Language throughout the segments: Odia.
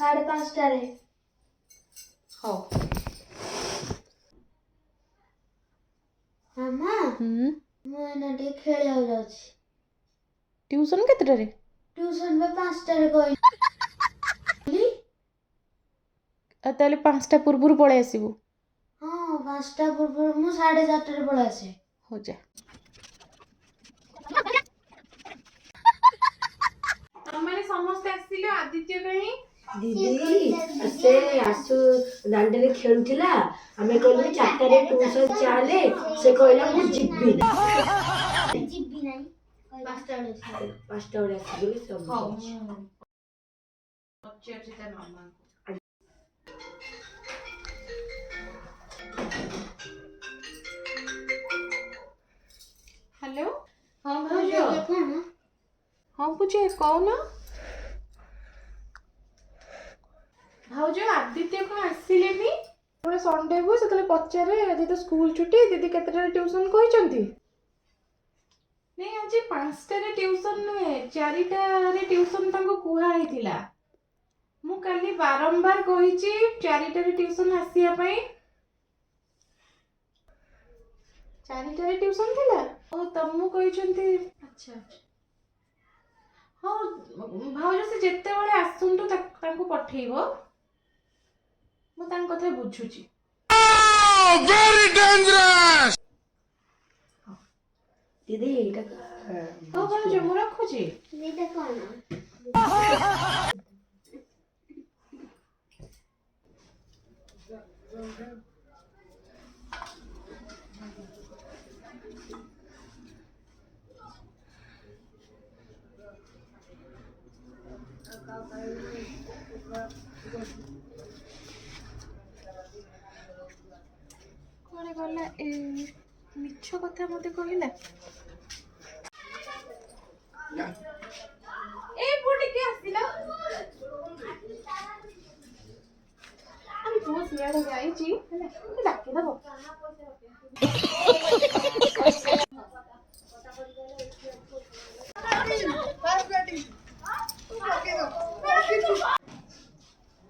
5:30ରେ। ହଉ। ମାମା। ହୁଁ। ମୁଁ ଏଇନା ଟିକେ ଖେଳିବାକୁ ଯାଉଛି। ଟ୍ୟୁସନ୍ କେତେଟାରେ? ଟ୍ୟୁସନ୍ ବା 5ଟାରେ କହିଲି। ଆଉ ତାହେଲେ 5ଟା ପୂର୍ବରୁ ପଳେଇ ଆସିବୁ। ହଁ, 5ଟା ପୂର୍ବରୁ, ମୁଁ 4:30ରେ ପଳେଇ ଆସିବି। ହଉ, ଯା। ତମେ ସମସ୍ତେ ଆସିଲେ, ଆଦିତ୍ୟ କାହିଁ? ଦିଦି, ସେ ଆସୁ ଦାଣ୍ଡରେ ଖେଳୁଥିଲା। ଆମେ କହିଲୁ 4ଟାରେ ଟ୍ୟୁସନ୍ ଚାଲେ, ସେ କହିଲା ମୁଁ ଯିବି। ଯିବି ନାହିଁ, 5ଟା ବେଳେ ଆସିବି। 5ଟା ବେଳେ ଆସିବି ବୋଲି ସବୁ। ହଉ, ମୁଁ ପଚାରୁଛି ତା ମାମାଙ୍କୁ। ହ୍ୟାଲୋ, ହଁ ଭାଉଜ। କଣ? ହଁ ପୂଜା, କହୁନ। ଭାଉଜ, ଆଦିତ୍ୟ କଣ ଆସିଲେନି? ଗୋଟେ ସଣ୍ଡେ ହୁଏ, ସେତେବେଳେ ପଚାରେ, ଆଜି ତ ସ୍କୁଲ ଛୁଟି, ଦିଦି କେତେଟାରେ ଟ୍ୟୁସନ୍ କହିଛନ୍ତି? ନାଇଁ, ଆଜି 5ଟାରେ ଟ୍ୟୁସନ୍ ନୁହେଁ, 4ଟାରେ ଟ୍ୟୁସନ୍ ତାଙ୍କୁ କୁହା ହେଇଥିଲା। ମୁଁ କାଲି ବାରମ୍ବାର କହିଛି 4ଟାରେ ଟ୍ୟୁସନ୍ ଆସିବା ପାଇଁ। 4ଟାରେ ଟ୍ୟୁସନ୍ ଥିଲା? ଓ, ତମକୁ କହିଛନ୍ତି। ଆଚ୍ଛା ଆଚ୍ଛା, ହଉ ଭାଉଜ, ସେ ଯେତେବେଳେ ଆସନ୍ତୁ ତାଙ୍କୁ ପଠେଇବ, ମୁଁ ତାଙ୍କ କଥା ବୁଝୁଛି। Very dangerous! ଦିଦି, ଏଇଟା ହଉ ଭାଉଜ, ମୁଁ ରଖୁଛି। ଏଇଟା କଣ? କୁଆଡ଼େ ଗଲା ଏ? ମିଛ କଥା ମତେ କହିଲା। ଏ ପୁଅ, ଟିକେ ଆସିଲା। ଆରେ ପୁଅ ସିଆଡ଼େ ଯାଇଛି, ହେଲା, ଟିକେ ଡାକିଦବ।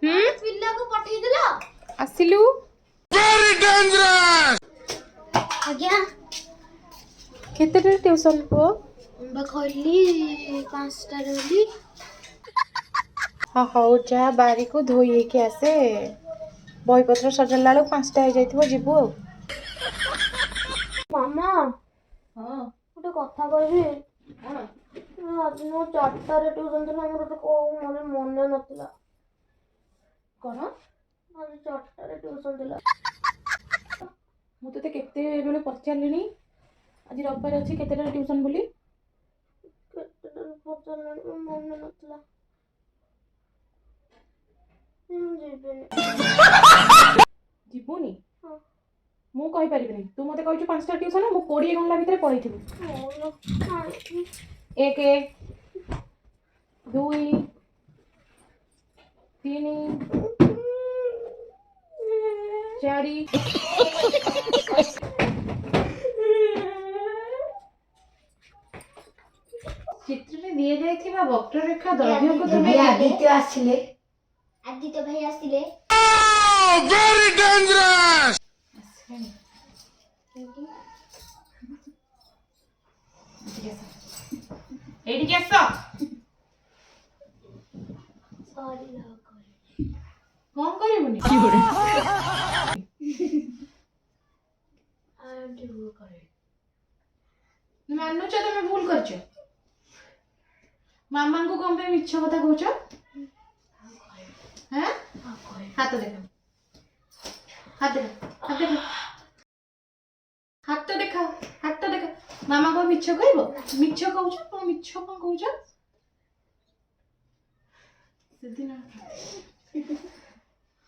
ହୁଁ। ପିଲାକୁ ପଠେଇଦେଲ? ଆସିଲୁ? Very dangerous! ଆଜ୍ଞା। କେତେଟାରେ ଟ୍ୟୁସନ୍ ପୁଅ? ମୁଁ ବା କହିଲି 5ଟାରେ ବୋଲି। ହଁ, ହଉ ଯା, ବାରିକୁ ଧୋଇ ହେଇକି ଆସେ। ବହିପତ୍ର ସଜାଡ଼ିଲା ବେଳକୁ 5ଟା ହେଇଯାଇଥିବ, ଯିବୁ ଆଉ। ମାମା। ହଁ। ଗୋଟେ କଥା କହିବି? କଣ? ଆଜି ମୋ 4ଟାରେ ଟ୍ୟୁସନ୍ ଥିଲା, ମୋର ଗୋଟେ କୋଉ ମାନେ ମନେ ନଥିଲା। କଣ? ଆଜି 4ଟାରେ ଟ୍ୟୁସନ୍ ଥିଲା। ମୁଁ ତୋତେ କେତେବେଳେ ପଚାରିଲିଣି, ଆଜି ରବିବାର ଅଛି, କେତେଟାରେ ଟ୍ୟୁସନ୍ ବୋଲି? କେତେଟାରେ ପଚାରିଲାଣି, ମୋର ମନେ ନଥିଲା। ମୁଁ ଯିବିନି। ଯିବୁନି? ହଁ। ମୁଁ କହିପାରିବିନି। ତୁ ମୋତେ କହିଛୁ 5ଟା ଟ୍ୟୁସନ୍, ମୁଁ 20 ଘଣ୍ଟା ଭିତରେ ପଳେଇଥିବି। ମୋର 1, 2, 3, 4। ଚିତ୍ରରେ ଦିଆଯାଇଥିବା ବକ୍ରରେଖା ଦୈର୍ଘ୍ୟକୁ ତୁମେ ଦିଦି, ଆଦିତ୍ୟ ଆସିଲେ। ଆଦିତ୍ୟ ଭାଇ ଆସିଲେ। Very dangerous! ଆସିଲେଣି। ଏଇଠିକି ଆସ, ଏଇଠିକି ଆସ। ସରି। କଣ କରିବୁନି? ଆଉ ଏମିତି ଭୁଲ କରିବି। ମାନୁଛ ତମେ ଭୁଲ କରିଛ? ମାମାଙ୍କୁ କଣ ପାଇଁ ମିଛ କଥା କହୁଛ? ହାଁ? ଆଉ କହିବି। ହାତ ଦେଖା, ହାତ ଦେଖା, ହାତ ଦେଖା, ହାତ ଦେଖା, ହାତ ଦେଖା। ମାମା କଣ ମିଛ କହିବ? ମିଛ କହୁଛ କଣ? ମିଛ କଣ କହୁଛ? ସେଦିନ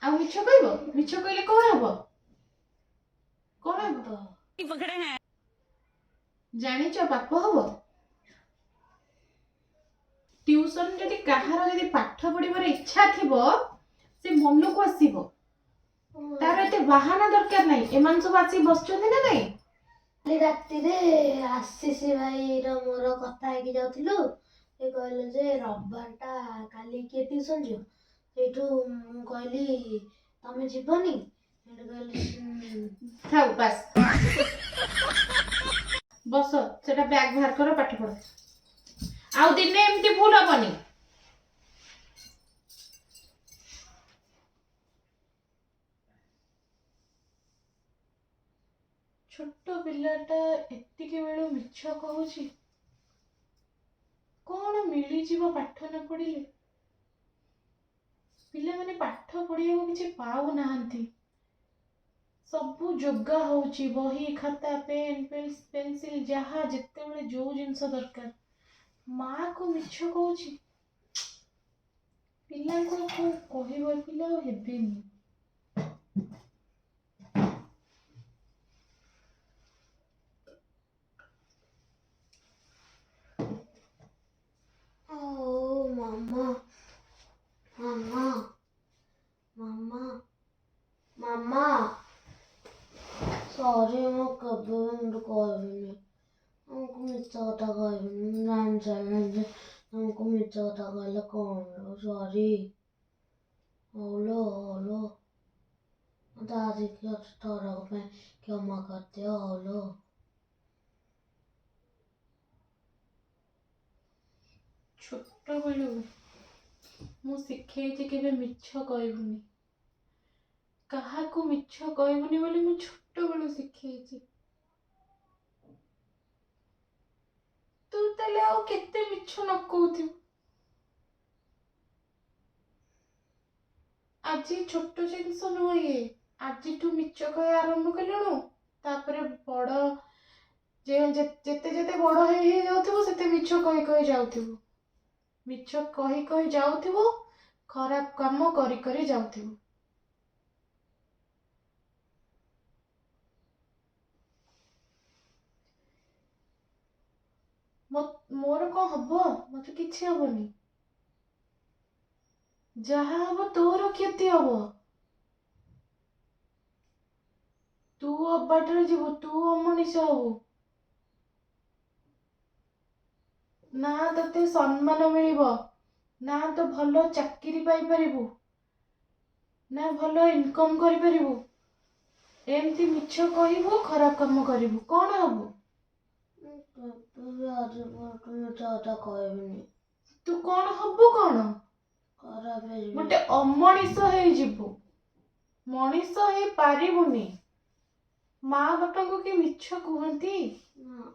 ଆଉ ମିଛ କହିବ? ମିଛ କହିଲେ କଣ ହବ? କଣ ହବ ଜାଣିଛ? ପାପ ହବ। ଟ୍ୟୁସନ ଯଦି କାହାର ଯଦି ପାଠ ପଢିବାର ଇଚ୍ଛା ଥିବ, ସେ ମନକୁ ଆସିବ। ତାର ଏତେ ବାହାନା ଦରକାର ନାହିଁ। ଏମାନେ ସବୁ ଆସିକି ବସିଛନ୍ତି ନା ନାଇଁ? କାଲି ରାତିରେ ଆଶିଷ ଭାଇର ମୋର କଥା ହେଇକି ଯାଉଥିଲୁ। ସେ କହିଲେ ଯେ ରବିବାରଟା କାଲି କିଏ ଟ୍ୟୁସନ୍ ଯିବ? ସେଇଠୁ ମୁଁ କହିଲି ତମେ ଯିବନି, ସେଇଠୁ କହିଲି ଥାଉ, ବାସ୍ ବସ। ସେଟା ବ୍ୟାଗ ବାହାର କର, ପାଠ ପଢ। ଆଉ ଦିନେ ଏମିତି ଭୁଲ ହବନି। ଛୋଟ ପିଲାଟା ଏତିକି ବେଳୁ ମିଛ କହୁଛି। କଣ ମିଳିଯିବ ପାଠ ନ ପଢିଲେ? ପିଲାମାନେ ପାଠ ପଢିବାକୁ କିଛି ପାଉନାହାନ୍ତି। ସବୁ ଯୋଗା ହଉଛି, ବହି, ଖାତା, ପେନ୍, ପେନସିଲ, ଯାହା ଯେତେବେଳେ ଯୋଉ ଜିନିଷ ଦରକାର। ମାଆକୁ ମିଛ କହୁଛି। ପିଲାଙ୍କୁ ଆଉ କଣ କହିବ? ଏ ପିଲା ଆଉ ହେବେନି। ଓ ମାମା, ମାମା, ମାମା, ମାମା, ସରି। ମୁଁ କେବେ ବି ଏମିତି କହିବିନି, ଆମକୁ ମିଛ କଥା କହିବିନି। ମୁଁ ଜାଣିସାରିଲିଣି ଯେ ତମକୁ ମିଛ କଥା କହିଲେ କଣ ମିଳିବ। ସରି। ହଉଲୋ, ହଉଲୋ, ମତେ ଆଜିକି ଥରକ ପାଇଁ କ୍ଷମା କରିଦିଅ। ହଉଲୋ। ଛୋଟବେଳୁ ମୁଁ ଶିଖେଇଛି, କେବେ ମିଛ କହିବୁନି, କାହାକୁ ମିଛ କହିବୁନି ବୋଲି ମୁଁ ଛୋଟବେଳୁ ଶିଖେଇଛି। ତୁ ତାହେଲେ ଆଉ କେତେ ମିଛ ନ କହୁଥିବୁ? ଆଜି ଛୋଟ ଜିନିଷ ନୁହଁ ଇଏ। ଆଜିଠୁ ମିଛ କହିବା ଆରମ୍ଭ କଲୁଣୁ, ତାପରେ ବଡ଼ ଯେ ଯେତେ ଯେତେ ବଡ଼ ହେଇ ହେଇ ଯାଉଥିବୁ, ସେତେ ମିଛ କହି କହି ଯାଉଥିବୁ, ମିଛ କହି କହି ଯାଉଥିବୁ, ଖରାପ କାମ କରି କରି ଯାଉଥିବୁ। ମୋର କଣ ହବ? ମତେ କିଛି ହବନି। ଯାହା ହବ ତୋର କ୍ଷତି ହବ। ତୁ ଅବାଟରେ ଯିବୁ, ତୁ ଅମଣିଷ ହବୁ। ନା ତତେ ସମ୍ମାନ ମିଳିବ, ନା ତୁ ଭଲ ଚାକିରି ପାଇପାରିବୁ, ନା ଭଲ ଇନକମ୍ କରିପାରିବୁ। ଏମିତି ମିଛ କହିବୁ, ଖରାପ କାମ କରିବୁ, କଣ ହବୁ? ମୁଁ କେବେ ବି ଆଜି ପରଠୁ ମିଛ କଥା କହିବିନି। ତୁ କଣ ହବୁ, କଣ? ଖରାପ ହେଇଯିବି। ଗୋଟେ ଅମଣିଷ ହେଇଯିବୁ, ମଣିଷ ହେଇପାରିବୁନି। ମା ବାପାଙ୍କୁ କି ମିଛ କୁହନ୍ତି? ନା।